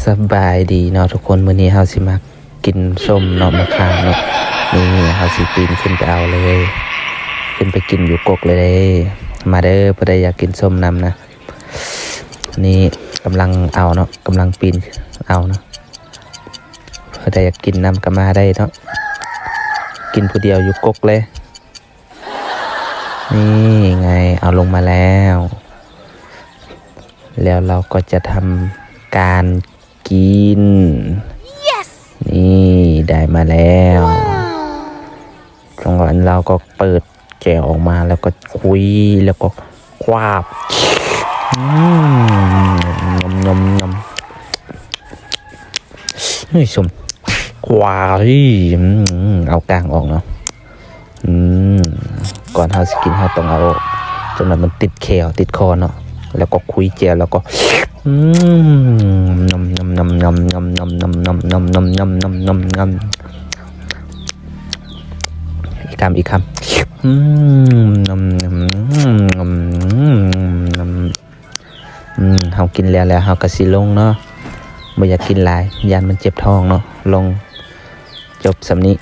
ສະບາຍດີເນາະທຸກຄົນ, ມື້ນີ້ເຮົາຊິມາກິນສົ້ມເນາະ ມະຂາມເນາະ. ນີ້ເຮົາຊິປີນຂຶ້ນໄປເອົາເລີຍ, ຂຶ້ນໄປກິນຢູ່ກົກເລີຍເດ້. ມາເດີ ຜູ້ໃດຢາກກິນສົ້ມນຳນະ. ນີ້ກຳລັງເອົາເນາະ, ກຳລັງປີນເອົາເນາະ. ຜູ້ໃດຢາກກິນນຳກໍມາໄດ້ເນາະ, ກິນຜູ້ດຽວຢູ່ກົກເລີຍ. ນີ້ໄງ ເອົາລົງມາແລ້ວ, ແລ້ວເຮົາກໍຈະທຳການກິນ. ນີ້ໄດ້ມາແລ້ວ. ຈັງຫວະນັ້ນເຮົາກໍເປີດແກະອອກມາ ແລ້ວກໍຄຸຍ ແລ້ວກໍຄວາບ. ອືມ ງຳໆໆ. ເຮີ້ຍ ສົ້ມ ຄວາຍ ອືມ ເອົາກ້າງອອກເນາະ. ອືມ ກ່ອນເຮົາຊິກິນ ເຮົາຕ້ອງເອົາ ຈົນວ່າມັນຕິດແຂ້ວຕິດຄໍເນາະ, ແລ້ວກໍຄຸຍແຈ່ວ ແລ້ວກໍ ອືມ ງຳໆໆໆ ອີກຄຳ ອີກຄຳ. ອືມ ງຳໆໆ. ອືມ ເຮົາກິນແລ້ວແລ້ວ ເຮົາກໍຊິລົງເນາະ, ບໍ່ຢາກກິນຫຼາຍ ຢ້ານມັນເຈັບທ້ອງເນາະ. ລົງ ຈົບສ່ຳນີ້.